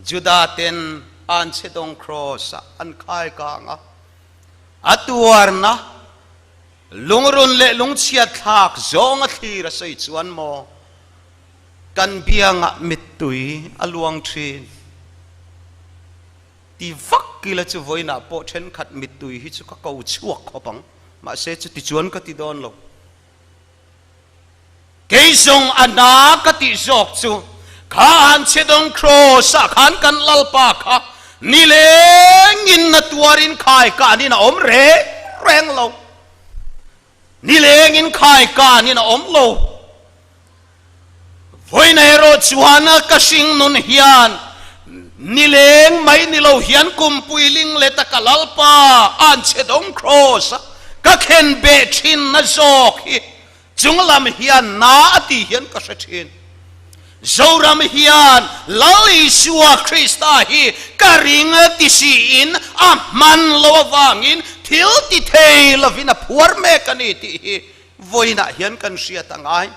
Juda ten anchhe dawng kraws ah an khai kang a, a tuarna lungrun leh lungchhiat thlak zawng a thlir a sawi chuan maw kan biangah mittui a luang thin. Ti vak ila chu vawiinah pawh thenkhat mittui hi chu ka ko chhuak khawp ang, mahse chuti chuan ka ti dawn lo. Kei zawng a na ka tih zawk chu kha an chhe dawng kraws ah khan kan Lalpa kha nilengin na tuarin khai kanin a awm reng reng lo. Nilengin khai kanin a awm lo. Vawiin erawh chuan ka hring nun hian nileng mai ni lo hian kumpui ling let a ka Lalpa an chhe dawng kraws a ka khen beh thin na zawk hi chunglam hian na a tih hian ka hre thin. Zoram hian Lal Isua Krista hi ka ring ti siin a hman lo avangin thil ti thei lovin a phuar mek a ni tih hi vawiinah hian kan hriat a ngai.